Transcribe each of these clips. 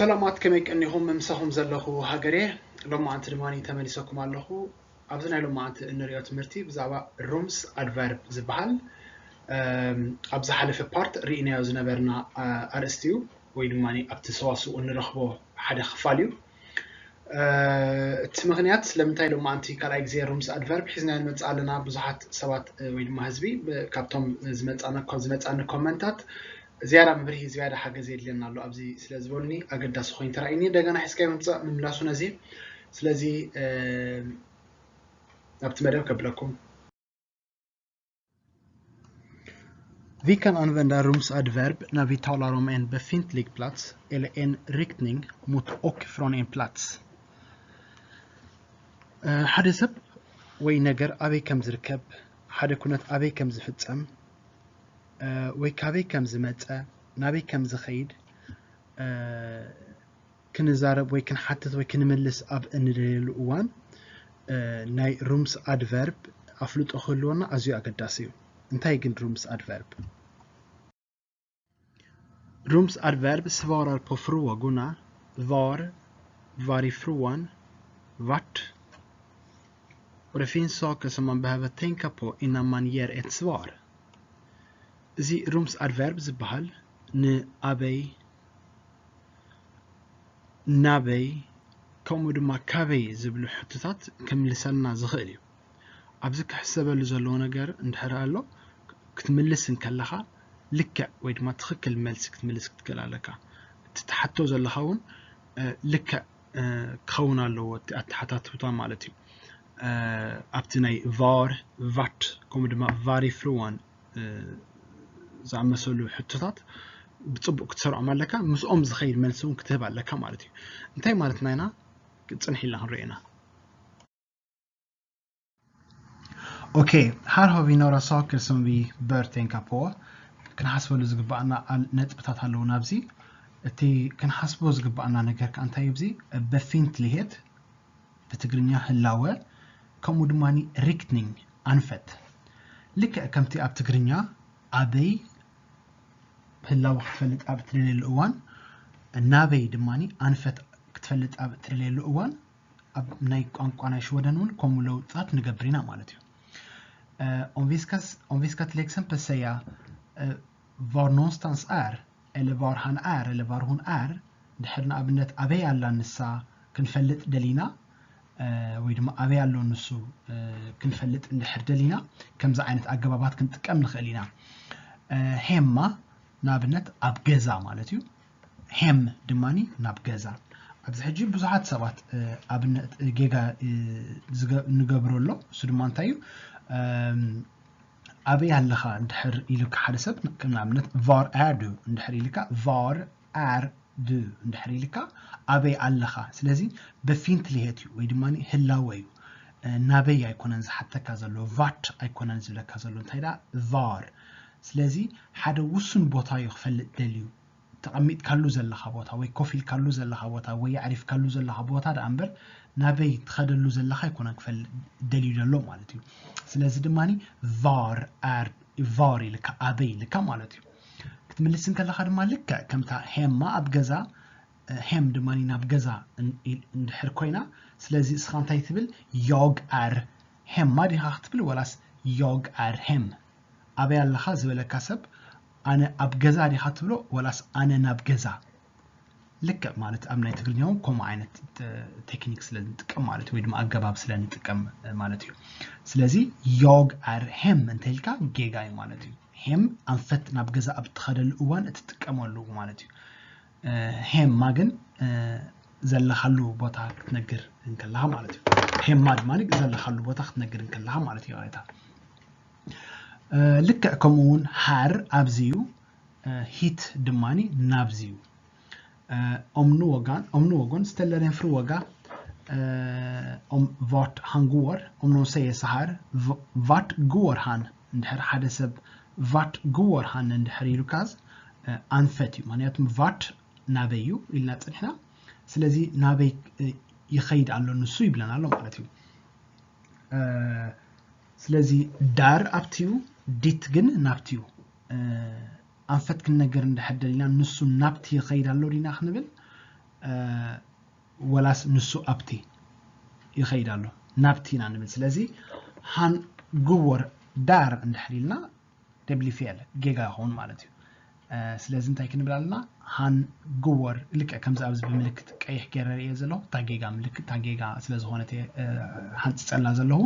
ሰላማት፣ ከመይ ቀኒኹም? ምሳኹም ዘለኹ ሃገሬ። ሎማዓንቲ ድማ ተመሊሰኩም ኣለኹ። ኣብዚ ናይ ሎማዓንቲ እንሪኦ ትምህርቲ ብዛዕባ ሩምስ ኣድቨርብ ዝበሃል፣ እም፣ ኣብ ዝሓለፈ ፓርት ርኢናዮ ዝነበርና፣ እ፣ ኣርእስቲ እዩ፣ ወይ ድማ ኣብቲ ሰዋስው እንረኽቦ ሓደ ክፋል እዩ። እ፣ እቲ ምኽንያት ስለምንታይ ሎማዓንቲ ካልኣይ ግዜ ሩምስ ኣድቨርብ ሒዝናዮ ንመጽእ ኣለና፣ ብዙሓት ሰባት፣ እ፣ ወይ ድማ ህዝቢ፣ ብ-፣ ካብቶም ዝመጻና፣ ካብ ዝመጻኒ ኮመንታት ዝያዳ መብርሂ፣ ዝያዳ ሓገዝ የድልየና ኣሎ ኣብዚ ስለ ዝበሉኒ፣ ኣገዳሲ ኮይኑ ተራእዩኒ። እንደገና ሒዝካዮ ምምጻእ ምምላሱ ነዚ። ስለዚ፣ እ፣ ናብቲ መደብ ከብለኩም። Vi kan använda rumsadverb när vi talar om en befintlig plats eller en riktning mot och från en plats. እ፣ ሓደ ሰብ ወይ ነገር ኣበይ ከም ዝርከብ፣ ሓደ ኩነት ኣበይ ከም ዝፍጸም፣ እ፣ ወይ ካበይ ከም ዝመጸ፣ ናበይ ከም ዝኸይድ፣ እ፣ ክንዛረብ ወይ ክንሓትት ወይ ክንምልስ ኣብ እንደልየሉ እዋን፣ እ፣ ናይ ሩምስ ኣድቨርብ ኣፍልጦ ክህልወና ኣዝዩ ኣገዳሲ እዩ። እንታይ ግን ሩምስ ኣድቨርብ? Rumsadverb svarar på frågorna var, varifrån, vart. Och det finns saker som man behöver tänka på innan man ger ett svar. እዚ ሩምስ ኣድቨርብ ዝበሃል ንኣበይ፣ ናበይ፣ ከምኡ ድማ ካበይ ዝብሉ ሕቶታት ክምልሰልና ዝኽእል እዩ። ኣብዚ ክሕሰበሉ ዘለዎ ነገር እንድሕር ኣሎ፣ ክትምልስ እንከለኻ ልክዕ ወይ ድማ ትኽክል መልሲ ክትምልስ ክትክእል ኣለካ። እቲ ትሓቶ ዘለኻ እውን፣ እ፣ ልክዕ፣ እ፣ ክኸውን ኣለዎ እቲ ኣተሓታትውታ ማለት እዩ። እ፣ ኣብቲ ናይ ቫር፣ ቫት፣ ከምኡ ድማ ቫሪፍርዋን፣ እ፣ ዝኣመሰሉ ሕቶታት ብጽቡቕ ክትሰርዖም ኣለካ። ምስኦም ዝኸይድ መልሲ እውን ክትህብ ኣለካ ማለት እዩ። እንታይ ማለትና ኢና? ጽንሕ ኢልና ክንሪኦ ኢና። Okej, här har vi några saker som vi bör tänka på. ክንሓስበሉ ዝግባኣና ኣል-፣ ነጥብታት ኣለዉ ናብዚ። እቲ ክንሓስቦ ዝግባኣና ነገር ከኣ እንታይ እዩ? ኣብዚ በፊንትሊሄት፣ ብትግርኛ ህላወ፣ ከምኡ ድማ ሪክትኒንግ፣ ኣንፈት። ልክዕ ከምቲ ኣብ ትግርኛ ኣበይ ህላወ ክትፈልጥ ኣብ እትደልየሉ እዋን፣ ናበይ ድማ ኣንፈት ክትፈልጥ ኣብ እትደልየሉ እዋን፣ ኣብ ናይ ቋንቋ ናይ ሽወደን እውን ከምኡ ለውጥታት ንገብር ኢና ማለት እዩ። Eh, om vi ska, om vi ska till exempel säga, eh, var någonstans är, eller var han är, eller var hon är, ድሕር ንኣብነት ኣበይ ኣላ ንሳ ክንፈልጥ ደሊና፣ እ፣ ወይ ድማ ኣበይ ኣሎ ንሱ፣ እ፣ ክንፈልጥ እንድሕር ደሊና፣ ከምዚ ዓይነት ኣገባባት ክንጥቀም ንኽእል ኢና። እ፣ ሄማ ንኣብነት ኣብ ገዛ ማለት እዩ። ሄም ድማኒ ናብ ገዛ። ኣብዚ ሕጂ ብዙሓት ሰባት፣ እ፣ ኣብነት፣ እ፣ ጌጋ፣ እ፣ ዝገ-፣ ንገብሮ ኣሎ። እሱ ድማ እንታይ እዩ? እም፣ ኣበይ ኣለኻ እንድሕር ኢሉካ ሓደ ሰብ፣ ከም ንኣብነት var är du እንድሕር ኢልካ፣ var är du እንድሕር ኢልካ፣ ኣበይ ኣለኻ? ስለዚ በፊንትሊሄት እዩ ወይ ድማ ህላወ እዩ። እ፣ ናበይ ኣይኮነን ዝሓተካ ዘሎ፣ ቫት ኣይኮነን ዝብለካ ዘሎ፣ እንታይ ደኣ፣ var። ስለዚ ሓደ ውሱን ቦታ እዩ ክፈልጥ ደልዩ። ተቐሚጥካሉ ዘለኻ ቦታ ወይ ኮፍ ኢልካሉ ዘለኻ ቦታ ወይ ኣዕሪፍካሉ ዘለኻ ቦታ ደኣ እምበር ናበይ ትኸደሉ ዘለኻ ኣይኮነን ክፈልጥ ደልዩ ዘሎ ማለት እዩ። ስለዚ ድማ var är፣ var ኢልካ፣ ኣበይ ኢልካ ማለት እዩ። ክትምልስ እንከለኻ ድማ ልክዕ ከምታ ሄማ ኣብ ገዛ፣ እ፣ ሄም ድማ ናብ ገዛ እን-፣ ኢል-፣ እንድሕር ኮይና፣ ስለዚ እስኻ እንታይ ትብል? Jag är hemma ዲኻ ክትብል ወላስ jag är hem? ኣበይ ኣለኻ ዝበለካ ሰብ ኣነ ኣብ ገዛ ዲኻ ትብሎ ወላስ ኣነ ናብ ገዛ? ልክዕ ማለት ኣብ ናይ ትግርኛ እውን ከምኡ ዓይነት ተ-፣ ቴክኒክ ስለ ንጥቀም ማለት እዩ፣ ወይ ድማ ኣገባብ ስለ ንጥቀም ማለት እዩ። ስለዚ jag är hem እንተ ኢልካ ጌጋ እዩ ማለት እዩ። ሄም ኣንፈት ናብ ገዛ ኣብ እትኸደሉ እዋን እትጥቀመሉ ማለት እዩ። እ፣ ሄማ ግን፣ እ፣ ዘለኻሉ ቦታ ክትነግር እንከለኻ ማለት እዩ። ሄማ ድማ ዘለኻሉ ቦታ ክትነግር እንከለኻ ማለት እዩ። ሬታ፣ እ፣ ልክዕ ከምኡ እውን ሃር ኣብዚ እዩ፣ እ፣ ሂት ድማኒ ናብዚ እዩ። እ፣ ኦምኑ ወጋን፣ ኦምኑ ወጎን ስተለሬን ፍሩ ወጋ፣ እ፣ ኦም ቫት ሃንጉወር፣ ኦምኑ ሰየ ሰሃር፣ ቭ-፣ ቫት ጉወር ሃን፣ እንድሕር ሓደ ሰብ ቫት ጉወር ሃን እንድሕር ኢሉካዝ፣ እ፣ ኣንፈት እዩ። ምክንያቱም ቫት ናበይ እዩ ኢልና ጸኒሕና። ስለዚ ናበይ፣ እ፣ ይኸይድ ኣሎ ንሱ ይብለና ኣሎ ማለት እዩ። እ፣ ስለዚ ዳር ኣብቲ እዩ፣ ዲት ግን ናብቲ እዩ። እ፣ ኣንፈት ክንነግር እንድሕር ደሊና ንሱ ናብቲ ይኸይድ ኣሎ ዲና ክንብል፣ ወላስ ንሱ ኣብቲ ይኸይድ ኣሎ? ናብቲ ኢና ንብል። ስለዚ han går där እንድሕር ኢልና ደብሊ ፌል ጌጋ ይኸውን ማለት እዩ። ስለዚ እንታይ ክንብል ኣለና? Han går፣ ልክዕ ከምዚ ኣብዚ ብምልክት ቀይሕ ገይረ ርእየ ዘለኹ፣ እታ ጌጋ ምልክት፣ እታ ጌጋ ስለ ዝኾነት እየ ሓንፅፀላ ዘለኹ።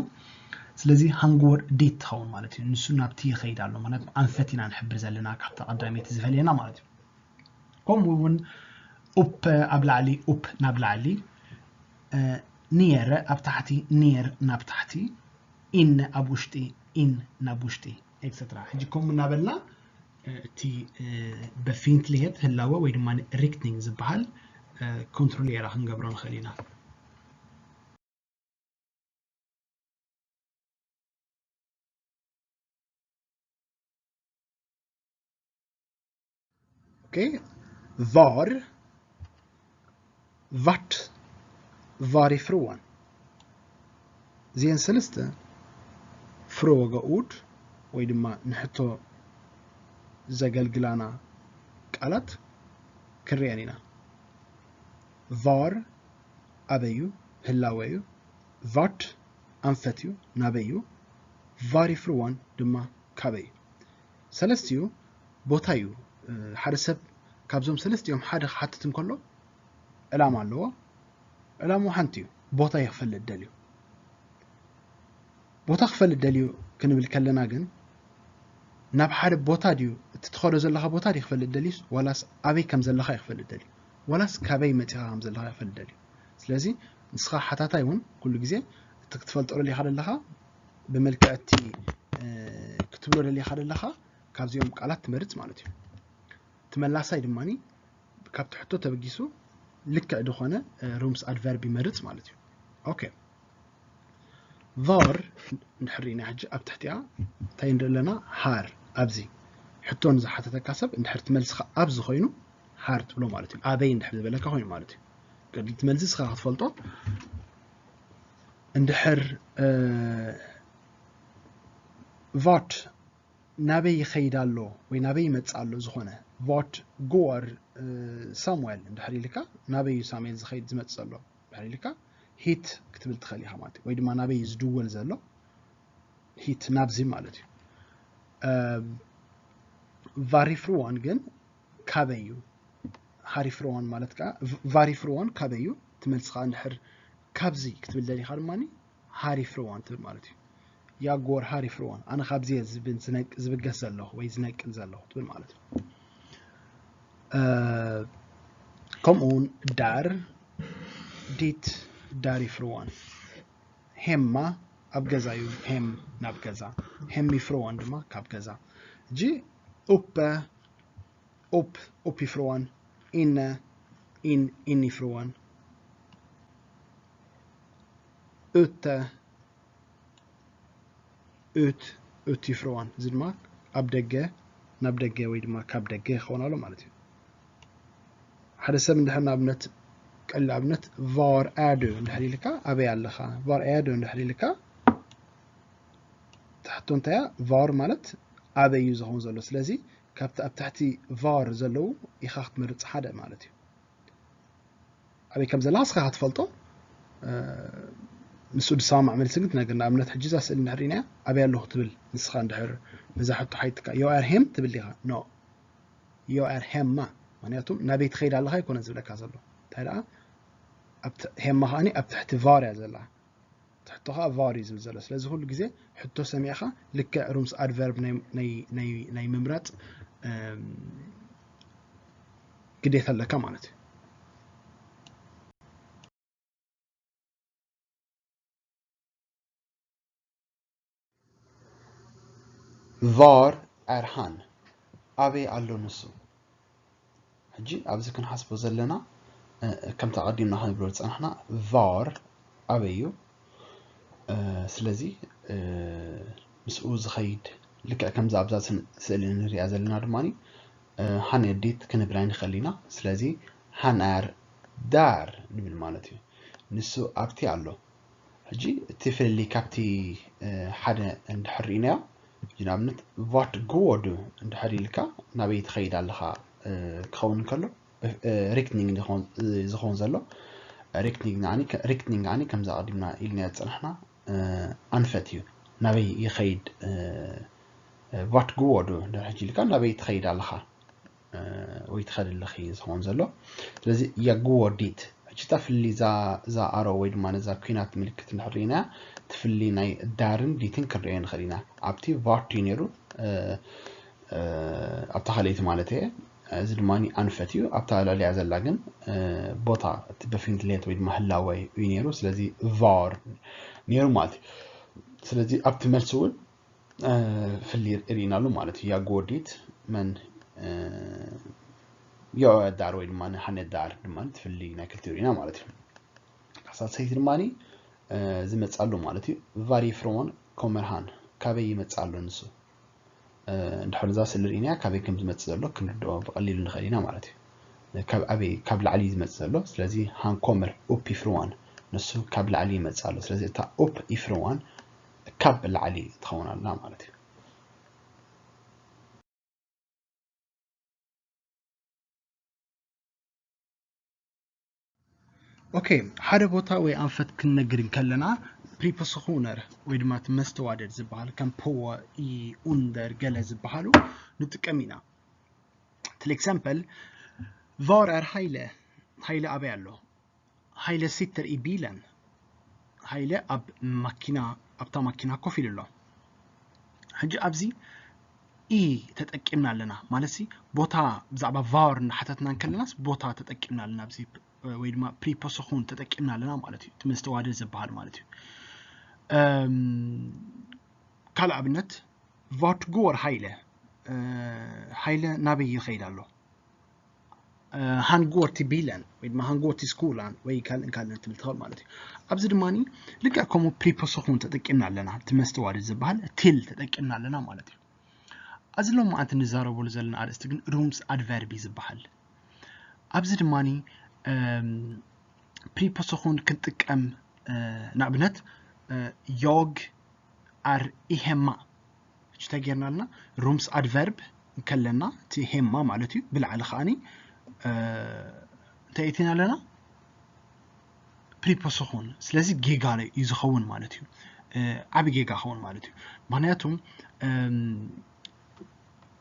ስለዚ han går dit ትኸውን ማለት እዩ። ንሱ ናብቲ ይኸይድ ኣሎ ማለት፣ ኣንፈት ኢና ንሕብር ዘለና ካብታ ቀዳመይቲ ዝፈልየና ማለት እዩ። ከምኡ እውን ኡፕ ኣብ ላዕሊ፣ ኡፕ ናብ ላዕሊ፣ ኒየር ኣብ ታሕቲ፣ ኒየር ናብ ታሕቲ፣ ኢን ኣብ ውሽጢ፣ ኢን ናብ ውሽጢ፣ ኤክሰትራ። ሕጂ ከምኡ እናበልና እቲ በፊንክሊሄት ህላወ ወይ ድማ ሪክቲንግ ዝበሃል ኮንትሮል ኤራ ክንገብሮ ንኽእል ኢና። ኦኬ፣ ቫር፣ ቫት፣ ቫሪ ፍርዋን። እዚአን ሰለስተ ፍረወገ ኡድ ወይ ድማ ንሕቶ ዘገልግላና ቃላት ክንሪአን ኢና። ቫር ኣበዩ ህላወ እዩ። ቫት ኣንፈት እዩ፣ ናበይ እዩ። ቫሪ ፍርዋን ድማ ካበይ እዩ። ሰለስቲኡ ቦታ እዩ። ሓደ ሰብ ካብዞም ሰለስቲኦም ሓደ ክሓትት እንከሎ ዕላማ ኣለዎ። ዕላምኡ ሓንቲ እዩ፣ ቦታ እዩ ክፈልጥ ደልዩ። ቦታ ክፈልጥ ደልዩ ክንብል ከለና ግን ናብ ሓደ ቦታ ድዩ፣ እቲ ትኸዶ ዘለኻ ቦታ ድዩ ክፈልጥ ደልዩስ ዋላስ ኣበይ ከም ዘለኻ እዩ ክፈልጥ ደልዩ? ዋላስ ካበይ መፂኻ ከም ዘለኻ እዩ ክፈልጥ ደልዩ? ስለዚ ንስኻ ሓታታይ እውን ኩሉ ግዜ እቲ ክትፈልጦ ደሊኻ ደለኻ ብመልክዕ እቲ ክትብሎ ደሊኻ ደለኻ ካብዚኦም ቃላት ትመርፅ ማለት እዩ። እቲ መላሳይ ድማ ካብቲ ሕቶ ተበጊሱ ልክዕ ዝኾነ ሩምስ ኣድቨርብ ይመርፅ ማለት እዩ። ኦኬ፣ ቫር እንድሕር ርኢና ሕጂ ኣብ ትሕቲኣ እንታይ ንርኢ ኣለና? ሃር። ኣብዚ ሕቶ ንዝሓተተካ ሰብ እንድሕር እቲ መልስኻ ኣብዚ ኮይኑ ሃር ትብሎ ማለት እዩ። ኣበይ እንድሕር ዝበለካ ኮይኑ ማለት እዩ። ቅድሚ እቲ መልሲ ንስኻ ክትፈልጦ እንድሕር ቫት ናበይ ይኸይድ ኣሎ ወይ ናበይ ይመጽእ ኣሎ ዝኾነ ቫት ጎር ሳሙኤል እንድሕር ኢልካ ናበይ እዩ ሳሙኤል ዝኸይድ ዝመጽእ ዘሎ እንድሕር ኢልካ ሂት ክትብል ትኽእል ኢኻ ማለት እዩ። ወይ ድማ ናበይ እዩ ዝድወል ዘሎ ሂት ናብዚ ማለት እዩ። ቫሪፍርዋን ግን ካበይ እዩ? ሃሪፍርዋን ማለት ከዓ ቫሪፍርዋን ካበይ እዩ? ትመልስኻ እንድሕር ካብዚ ክትብል ደሊኻ ድማ ሃሪፍርዋን ትብል ማለት እዩ። ያጎር ሃሪፍርዋን ኣነ ካብዚ እየ ዝብገስ ዘለኹ ወይ ዝነቅል ዘለኹ ትብል ማለት እዩ። ከምኡ እውን ዳር ዲት ዳር ይፍርዋን ሄማ ኣብ ገዛ እዩ። ሄም ናብ ገዛ፣ ሄም ይፍርዋን ድማ ካብ ገዛ። እጂ ኡፐ ኡፕ ኡፕ ይፍርዋን፣ ኢነ ኢን ኢን ይፍርዋን፣ እተ እት እት ይፍርዋን። እዚ ድማ ኣብ ደገ፣ ናብ ደገ ወይ ድማ ካብ ደገ ይኸውን ኣሎ ማለት እዩ። ሓደ ሰብ እንድሕር ንኣብነት ቀሊል ኣብነት ቫር ኣዱ እንድሕር ኢልካ ኣበይ ኣለኻ? ቫር ኣዱ እንድሕር ኢልካ ትሕቶ እንታይ እያ? ቫር ማለት ኣበይ እዩ ዝኸውን ዘሎ። ስለዚ ካብቲ ኣብ ትሕቲ ቫር ዘለዉ ኢኻ ክትመርጽ ሓደ ማለት እዩ። ኣበይ ከም ዘለኻ እስኻ ክትፈልጦ፣ ንሱ ዝሰማማዕ መልሲ ግን ትነግር። ንኣብነት ሕጂ እዛ ስእሊ እንድሕር ርኢናያ ኣበይ ኣለኹ ትብል ንስኻ እንድሕር ነዛ ሕቶ ሓይትካ you are him ትብል ዲኻ? No you are ሄማ። ምክንያቱም ናበይ ትኸይድ ኣለኻ ኣይኮነ ዝብለካ ዘሎ። እንታይ ደኣ ሄማ ከዓኒ ኣብ ትሕቲ ቫር እያ ዘላ። ትሕቶ ከዓ ቫር እዩ ዝብል ዘሎ። ስለዚ ኩሉ ግዜ ሕቶ ሰሚዕኻ ልክዕ ሩምስ ኣድቨርብ ናይ ምምራፅ ግዴታ ኣለካ ማለት እዩ። ቫር ኣርሃን ኣበይ ኣሎ ንሱ? ሕጂ ኣብዚ ክንሓስቦ ዘለና ከምቲ ኣቐዲምና ክንብሎ ዝፀናሕና ቫር ኣበይ እዩ? ስለዚ ምስኡ ዝኸይድ ልክዕ ከምዚ ኣብዛ ስእሊ ንሪኣ ዘለና ድማ ሃን ኣዲት ክንብል ኣይንኽእል ኢና። ስለዚ ሃን ኣር ዳር ንብል ማለት እዩ። ንሱ ኣብቲ ኣሎ። ሕጂ እቲ ፍልልይ ካብቲ ሓደ እንድሕር ርኢናዮ፣ ሕጂ ንኣብነት ቫት ጎወ ዱ እንድሕር ኢልካ ናበይ ትኸይድ ኣለኻ ክኸውን እንከሎ፣ ሪክትኒንግ ዝኸውን ዘሎ። ሪክትኒንግ ኣኒ ከምዚ ኣቐዲምና ኢልና ዝፀናሕና ኣንፈት እዩ። ናበይ ይኸይድ? ቫት ጉወ ዶ ድሕጂ ኢልካ ናበይ ትኸይድ ኣለኻ ወይ ትኸድ ኣለኺ ዝኸውን ዘሎ። ስለዚ ያጉወ ዲት ሕጂ እታ ፍሊ እዛ ኣሮ ወይ ድማ ነዛ ኩናት ምልክት እንድሕር ርኢና ትፍሊ ናይ ዳርን ዲትን ክንሪኦ ንኽእል ኢና። ኣብቲ ቫት እዩ ነይሩ ኣብታ ካልኣይቲ ማለት እየ። እዚ ድማ ኣንፈት እዩ። ኣብታ ልዕሊያ ዘላ ግን ቦታ እቲ በፊንትሌት ወይ ድማ ህላወ እዩ ነይሩ። ስለዚ ቫር ነይሩ ማለት እዩ። ስለዚ ኣብቲ መልሲ እውን ፍሊ ርኢናሉ ማለት እዩ። ያጎዲት መን ዮዳር ወይ ድማ ሓነት ዳር ድማ ትፍሊ ናይ ክልቲኡ ርኢና ማለት እዩ። ሳልሰይቲ ድማ ዝመፅእ ኣሎ ማለት እዩ። ቫሪ ፍሮን ኮመርሃን ካበይ ይመፅእ ኣሎ ንሱ? እንድሕር እዛ ስእሊ ርኢናያ ካበይ ከም ዝመፅእ ዘሎ ክንርድኦ ብቐሊሉ ንኽእል ኢና ማለት እዩ። ካብ ኣበይ? ካብ ላዕሊ እዩ ዝመፅእ ዘሎ። ስለዚ ሃንኮመር ኡፕ ይፍርዋን ንሱ ካብ ላዕሊ ይመፅእ ኣሎ። ስለዚ እታ ኡፕ ይፍርዋን ካብ ላዕሊ ትኸውን ኣላ ማለት እዩ። ኦኬ፣ ሓደ ቦታ ወይ ኣንፈት ክንነግር እንከለና ፕሪፖስኹነር ወይ ድማ እቲ መስተዋደድ ዝበሃል ከም ፖወ ኢ ኡንደር ገለ ዝበሃሉ ንጥቀም ኢና። ትል ኤግዛምፕል ቫር ኣር ሃይለ፣ ሃይለ ኣበይ ኣሎ? ሃይለ ሲተር ኢ ቢለን፣ ሃይለ ኣብ ማኪና ኣብታ ማኪና ኮፍ ኢሉ ኣሎ። ሕጂ ኣብዚ ኢ ተጠቂምና ኣለና ማለት ሲ ቦታ ብዛዕባ ቫር እናሓተትና እንከለናስ ቦታ ተጠቂምና ኣለና ኣብዚ ወይ ድማ ፕሪፖስኹን ተጠቂምና ኣለና ማለት እዩ። እቲ መስተዋደድ ዝበሃል ማለት እዩ። ካልእ ኣብነት ቫት ጉወር ሃይለ፣ ሃይለ ናበይ ይኸይድ ኣሎ? ሃንጎርቲ ቢለን ወይ ድማ ሃንጎርቲ ስኩላን ወይ ካልእን ካልእን ትብል ትኽእል ማለት እዩ። ኣብዚ ድማ ልክዕ ከምኡ ፕሪፖስኹን ተጠቂምና ኣለና። እቲ መስተዋደድ ዝበሃል ቲል ተጠቂምና ኣለና ማለት እዩ። ኣብዚ ሎማዓንቲ ንዛረበሉ ዘለና ኣርእስቲ ግን ሩምስ ኣድቨርብ እዩ ዝበሃል። ኣብዚ ድማ ፕሪፖስኹን ክንጥቀም ንኣብነት ዮግ ኣር ኢሄማ ሕጂ እንታይ ጌርና ኣለና? ሩምስ ኣድቨርብ እንከለና እቲ ሄማ ማለት እዩ። ብላዕሊ ከዓኒ እንታይ እቲና ኣለና? ፕሪፖስኹን። ስለዚ ጌጋ እዩ ዝኸውን ማለት እዩ። ዓቢ ጌጋ ኸውን ማለት እዩ። ምክንያቱ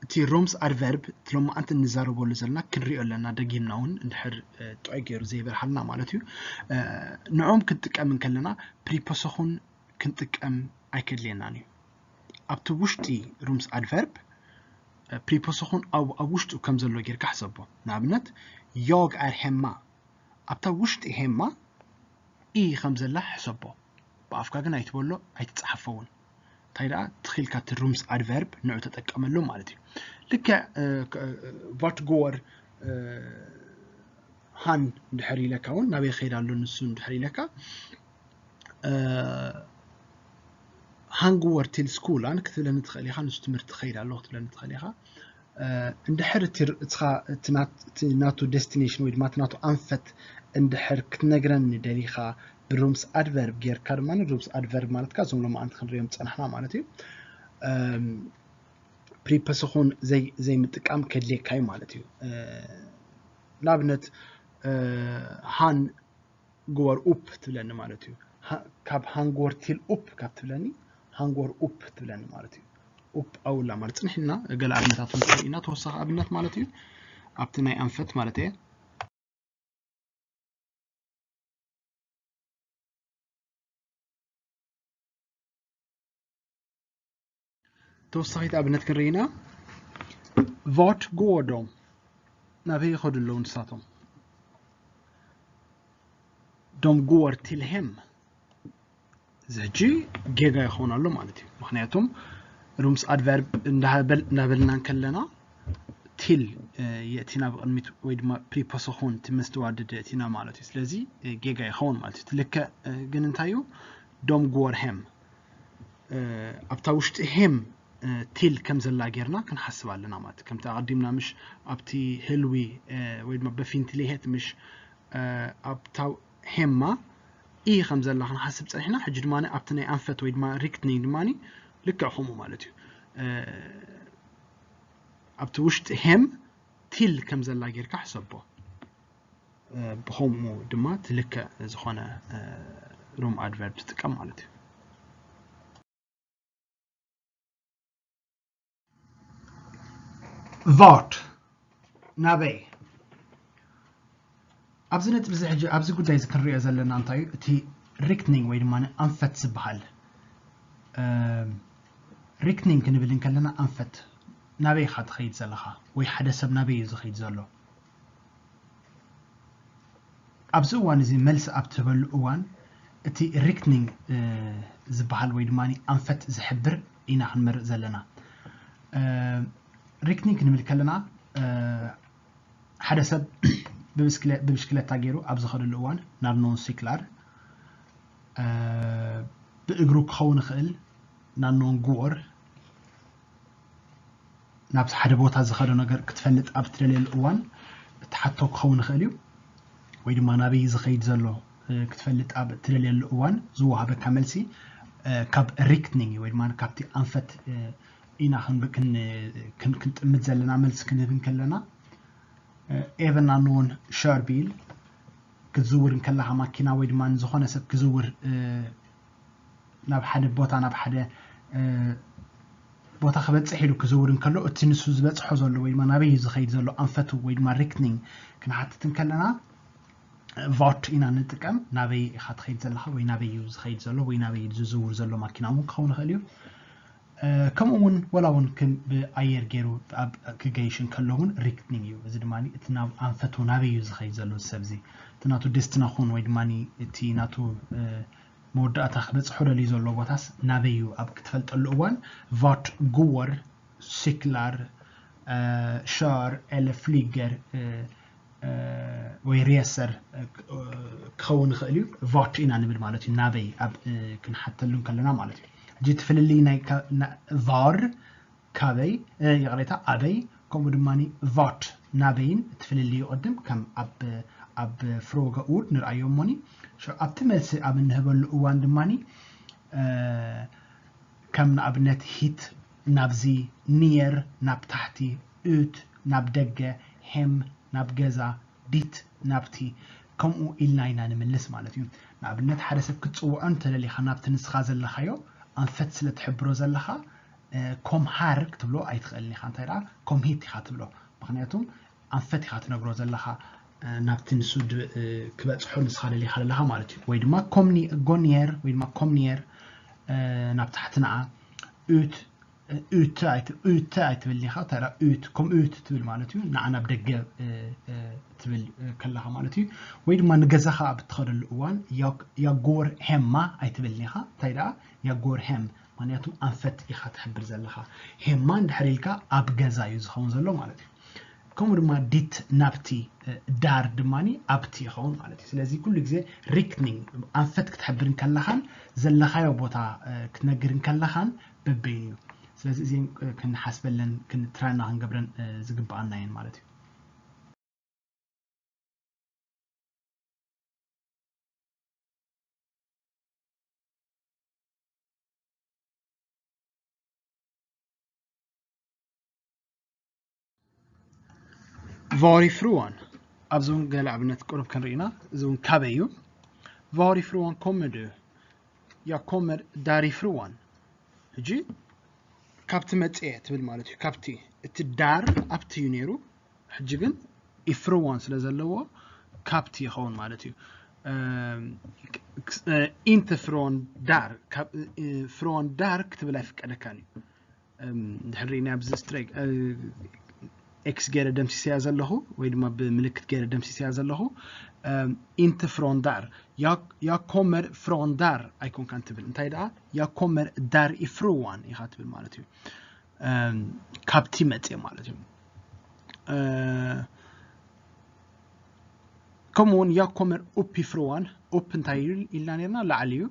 እቲ ሩምስ ኣድቨርብ እቲ ሎማዓንቲ እንዛረበሉ ዘለና ክንሪኦ ኣለና። ደጊምና እውን እንድሕር ጥዑይ ገይሩ ዘይበርሃልና ማለት እዩ። ንዕኦም ክንጥቀም እንከለና ፕሪፖስኹን ክንጥቀም ኣይከድልየናን እዩ። ኣብቲ ውሽጢ ሩምስ ኣድቨርብ ፕሪፖስኹን ኣብ ውሽጡ ከም ዘሎ ጌርካ ሕሰቦ። ንኣብነት ዮግ ኣር ሄማ ኣብታ ውሽጢ ሄማ ኢ ከም ዘላ ሕሰቦ። ብኣፍካ ግን ኣይትበሎ ኣይትፀሓፎ እውን። እንታይ ደኣ ትኺልካ እቲ ሩምስ ኣድቨርብ ንዑ ተጠቀመሉ ማለት እዩ። ልክዕ ቫት ጎወር ሃን እንድሕር ኢለካ እውን ናበይ ክኸይድ ኣሎ ንሱ እንድሕር ኢለካ ሃንግወር ቲል ስኩላን ክትብለኒ ትኽእል ኢኻ። ንሱ ትምህርቲ ክኸይድ ኣለኹ ክትብለኒ ትኽእል ኢኻ። እንድሕር እቲ ናቱ ዴስቲኔሽን ወይ ድማ እቲ ናቱ ኣንፈት እንድሕር ክትነግረኒ ደሊኻ ብሩምስ ኣድቨርብ ጌርካ ድማ ሩምስ ኣድቨርብ ማለትካ እዞም ሎማዓንቲ ክንሪኦም ዝፀናሕና ማለት እዩ። ፕሪፖስኹን ዘይምጥቃም ከድልየካ እዩ ማለት እዩ። ንኣብነት ሃን ግወር ኡፕ ትብለኒ ማለት እዩ። ካብ ሃንግወር ቲል ኡፕ ካብ ትብለኒ ሃንግወር ኡፕ ትብለኒ ማለት እዩ። ኡፕ ኣውላ ማለት ፅንሕና ገለ ኣብነታት ንርኢ ኢና ተወሳኺ ኣብነት ማለት እዩ። ኣብቲ ናይ ኣንፈት ማለት እየ። ተወሳኺት ኣብነት ክንርኢ ኢና። ቫት ጎወር ዶም ናበይ ይኸዱ ኣለዉ ንሳቶም? ዶም ጎወር ቲል ሄም እዚ ሕጂ ጌጋ ይኸውን ኣሎ ማለት እዩ። ምክንያቱም ሩምስ ኣድቨርብ እንዳበልና እንከለና ቲል የእቲና ብቕድሚት ወይ ድማ ፕሪፖስኹን እቲ መስተዋደድ የእቲና ማለት እዩ። ስለዚ ጌጋ ይኸውን ማለት እዩ። ትልከ ግን እንታይ እዩ? ዶም ጎወር ሄም ኣብታ ውሽጢ ሄም ቲል ከም ዘላ ጌርና ክንሓስብ ኣለና ማለት ከምቲ ኣቐዲምና ምሽ ኣብቲ ህልዊ ወይ ድማ በፊንትሊሄት ምሽ ኣብታ ሄማ ኢ ከም ዘላ ክንሓስብ ፀኒሕና። ሕጂ ድማ ኣብቲ ናይ ኣንፈት ወይ ድማ ሪክትኒንግ ድማ ልክዕ ከምኡ ማለት እዩ። ኣብቲ ውሽጢ ሄም ቲል ከም ዘላ ጌርካ ሕሰቦ። ብኸምኡ ድማ ትልክዕ ዝኾነ ሩም ኣድቨርብ ትጥቀም ማለት እዩ። ቫርት ናበይ? ኣብዚ ነጥቢ እዚ ሕጂ ኣብዚ ጉዳይ እዚ ክንሪኦ ዘለና እንታይ እዩ? እቲ ሪክኒንግ ወይ ድማ ኣንፈት ዝበሃል። ሪክኒንግ ክንብል እንከለና ኣንፈት ናበይ ኢኻ ትኸይድ ዘለኻ ወይ ሓደ ሰብ ናበይ እዩ ዝኸይድ ዘሎ? ኣብዚ እዋን እዚ መልሲ ኣብ ትህበሉ እዋን እቲ ሪክኒንግ ዝበሃል ወይ ድማ ኣንፈት ዝሕብር ኢና ክንመርእ ዘለና። ሪክኒንግ ክንብል ከለና ሓደ ሰብ ብብሽክለታ ገይሩ ኣብ ዝኸደሉ እዋን ናብ ኖን ሲክላር ብእግሩ ክኸውን ይኽእል ናብ ኖን ጉወር ናብ ሓደ ቦታ ዝኸዶ ነገር ክትፈልጥ ኣብ ትደልየሉ እዋን እቲ ሓቶ ክኸውን ይኽእል እዩ ወይ ድማ ናበይ ዝኸይድ ዘሎ ክትፈልጥ ኣብ ትደልየሉ እዋን ዝወሃበካ መልሲ ካብ ሪክኒንግ ወይ ድማ ካብቲ ኣንፈት ኢና ክንጥምት ዘለና መልሲ ክንህብ እንከለና ኤቨን ኣንወን ሸርቢል ክትዝውር እንከለኻ ማኪና ወይ ድማ ዝኾነ ሰብ ክዝውር ናብ ሓደ ቦታ ናብ ሓደ ቦታ ክበፅሕ ኢሉ ክዝውር እንከሎ እቲ ንሱ ዝበፅሖ ዘሎ ወይ ድማ ናበይ እዩ ዝኸይድ ዘሎ ኣንፈቱ ወይ ድማ ሪክኒንግ ክንሓትት እንከለና ቫርት ኢና ንጥቀም። ናበይ ኢኻ ትኸይድ ዘለኻ ወይ ናበይ እዩ ዝኸይድ ዘሎ ወይ ናበይ እዩ ዝዝውር ዘሎ ማኪና እውን ክኸውን ይኽእል እዩ። ከምኡ እውን ወላ እውን ብኣየር ገይሩ ክገይሽ እንከሎ እውን ሪክኒንግ እዩ። እዚ ድማ እቲ ናብ ኣንፈቱ ናበይ እዩ ዝኸይድ ዘሎ ሰብዚ እቲ ናቱ ደስቲናኹን ወይ ድማ እቲ ናቱ መወዳእታ ክበፅሖ ደልዩ ዘሎ ቦታስ ናበይ እዩ ኣብ ክትፈልጠሉ እዋን ቫርት ጉወር ሲክላር ሻር ኤለ ፍሊገር ወይ ሬሰር ክኸውን ይኽእል እዩ። ቫርት ኢና ንብል ማለት እዩ ናበይ ኣብ ክንሓተሉ እንከለና ማለት እዩ። ሕጂ እቲ ፍልልይ ናይ ቫር ካበይ ይቕሬታ ኣበይ ከምኡ ድማ ቫርት ናበይን እቲ ፍልልዩ ቅድም ከም ኣብ ፍሮገ ኡድ ንርኣዮ እሞኒ ኣብቲ መልሲ ኣብ እንህበሉ እዋን ድማ ከም ንኣብነት ሂት ናብዚ ኒየር ናብ ታሕቲ ኡት ናብ ደገ ሄም ናብ ገዛ ዲት ናብቲ ከምኡ ኢልና ኢና ንምልስ ማለት እዩ። ንኣብነት ሓደ ሰብ ክትፅውዖ እንተደሊኻ ናብቲ ንስኻ ዘለኻዮ ኣንፈት ስለ ትሕብሮ ዘለኻ ኮም ሃር ክትብሎ ኣይትኽእልን ኢኻ። እንታይ ደኣ ኮም ሂት ኢኻ ትብሎ። ምክንያቱም ኣንፈት ኢኻ ትነግሮ ዘለኻ ናብቲ ንሱ ክበፅሖ ንስኻ ደሊኻ ዘለኻ ማለት እዩ። ወይ ድማ ጎኒየር ወይ ድማ ኮምኒየር ናብ ታሕቲ ንዓ ኡት ኡተ ኣይትብል ኢኻ ተራ ኡት ከም ኡት ትብል ማለት እዩ። ንዓ ናብ ደገ ትብል ከለኻ ማለት እዩ። ወይ ድማ ንገዛኻ ኣብ እትኸደሉ እዋን ያጎር ሄማ ኣይትብል ኢኻ። እንታይ ደኣ ያጎር ሄም ምክንያቱ ኣንፈት ኢኻ ትሕብር ዘለኻ። ሄማ እንድሕር ኢልካ ኣብ ገዛ እዩ ዝኸውን ዘሎ ማለት እዩ። ከምኡ ድማ ዲት ናብቲ ዳር ድማ ኣብቲ ይኸውን ማለት እዩ። ስለዚ ኩሉ ግዜ ሪክኒንግ ኣንፈት ክትሕብር እንከለኻን ዘለኻዮ ቦታ ክትነግር እንከለኻን በበይኑ እዩ። ስለዚ እዚን ክንሓስበለን ትራይና ክንገብረን ዝግብኣና እየን ማለት እዩ። Varifrån ኣብዚ እውን ገለ ኣብነት ቁሩብ ክንርኢ ኢና። እዚ እውን ካበይ እዩ። Varifrån kommer du? Jag kommer därifrån. ሕጂ ካብቲ መፅኤ ትብል ማለት እዩ። ካብቲ እቲ ዳር ኣብቲ እዩ ነይሩ። ሕጂ ግን ኢፍርዋን ስለ ዘለዎ ካብቲ ይኸውን ማለት እዩ። ኢንተ ፍሮን ዳር ፍሮን ዳር ክትብል ኣይፍቀደካን እዩ። ድሕር ርኢና ኣብዚ ስትሬክ ኤክስ ገይረ ደምሲሰያ ዘለኹ ወይ ድማ ብምልክት ገይረ ደምሲሰያ ዘለኹ ኢንተ ፍሮን ዳር ያኮመር ፍሮን ዳር ኣይኮንካን ትብል። እንታይ ደኣ ያኮመር ዳር ኢፍርዋን ኢኻ ትብል ማለት እዩ። ካብቲ መፅእ ማለት እዩ። ከምኡ እውን ያኮመር ኡፕ ኢፍርዋን ኡፕ እንታይ ኢልና ነርና ላዕሊ እዩ።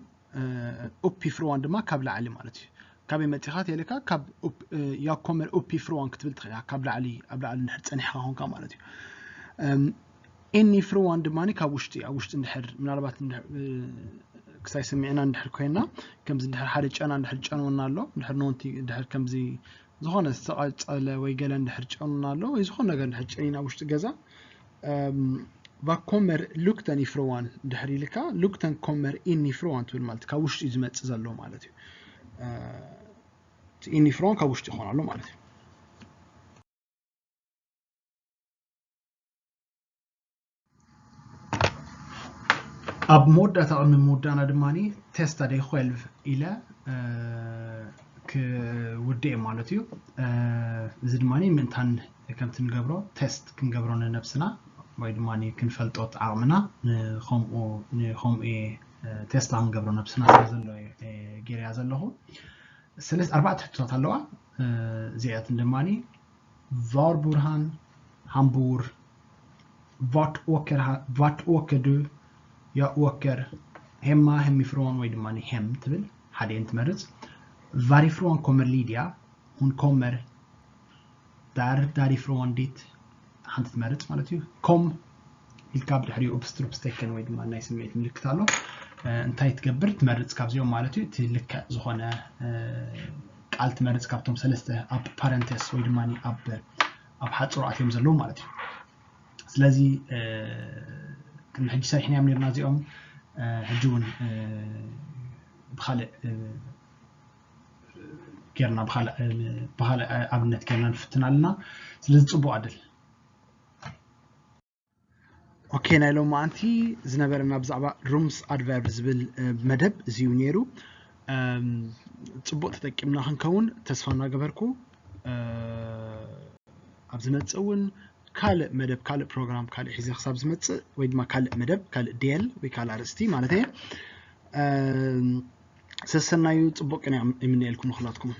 ኡፕ ኢፍርዋን ድማ ካብ ላዕሊ ማለት እዩ። ካበይ መፂኻ ተልካ ካብ ያኮመር ኡፕ ኢፍርዋን ክትብል ትኽእል ካብ ላዕሊ ኣብ ላዕሊ ንድሕር ፀኒሕካ ኮንካ ማለት እዩ። ኢን ኢፍርዋን ድማ ካብ ውሽጢ ኣብ ውሽጢ እንድሕር ምናልባት ክሳይ ሰሚዕና እንድሕር ኮይና ከምዚ እንድሕር ሓደ ጨና እንድሕር ጨንወና ኣሎ እንድሕር ነንቲ እንድሕር ከምዚ ዝኾነ ዝተቐፀለ ወይ ገለ እንድሕር ጨንወና ኣሎ ወይ ዝኾነ ነገር እንድሕር ጨኒና ውሽጢ ገዛ Vad kommer lukten ifrån ድሕሪ ኢልካ lukten kommer inifrån ትብል ማለት ካብ ውሽጢ እዩ ዝመፅእ ዘሎ ማለት እዩ። ኢኒፍሮን ካብ ውሽጢ ይኾን ኣሎ ማለት እዩ። ኣብ መወዳእታ ቅድሚ ምውዳእና ድማ ቴስታ ደይ ኳልቭ ኢለ ክውድእ ማለት እዩ። እዚ ድማ ምእንታን ከምቲ ንገብሮ ቴስት ክንገብሮ ንነብስና ወይ ድማ ክንፈልጦ ዓቕምና ንከምኡ ንከምኡ ቴስታ ክንገብሮ ነብስና ስለ ዘሎ ገይረያ ዘለኹ። ሰለስተ ኣርባዕተ ሕቶታት ኣለዋ። እዚኣትን ድማ ቫር ቡርሃን ሃምቡር ቫት ኦከር ቫት ኦከር ዱ ያ ኦከር ሄማ ሄሚፍሮን ወይ ድማ ሄም ትብል ሓደ እየን ትመርፅ። ቫሪፍሮን ኮመር ሊድያ ሁን ኮመር ዳር ዳሪፍሮን ዲት ሓንቲ ትመርፅ ማለት እዩ። ኮም ኢልካ ብድሕሪኡ ኡፕስትሩፕስቴከን ወይ ድማ ናይ ስምዒት ምልክት ኣሎ። እንታይ ትገብር ትመርፅ ካብዚኦም ማለት እዩ። እቲ ልክዕ ዝኾነ ቃል ትመርፅ ካብቶም ሰለስተ ኣብ ፓረንቴስ ወይ ድማ ኣብ ኣብ ሓፅሩ ኣትዮም ዘለዉ ማለት እዩ። ስለዚ ቅድሚ ሕጂ ሰሪሕናዮም ነርና እዚኦም ሕጂ እውን ብካልእ ጌርና ብካልእ ኣብነት ጌርና ንፍትን ኣለና። ስለዚ ፅቡቅ ኣድል። ኦኬ፣ ናይ ሎማዓንቲ ዝነበረና ብዛዕባ ሩምስ ኣድቨርብ ዝብል መደብ እዚ እዩ ነይሩ። ፅቡቅ ተጠቂምና ክንከውን ተስፋ እናገበርኩ ኣብ ዝመፅእ እውን ካልእ መደብ ካልእ ፕሮግራም ካልእ ሒዘ ክሳብ ዝመፅእ ወይ ድማ ካልእ መደብ ካልእ ዴል ወይ ካልእ ኣርእስቲ ማለት እየ ሰሰናዩ ፅቡቅ ቅንያ ይምነየልኩም ንክላትኩም።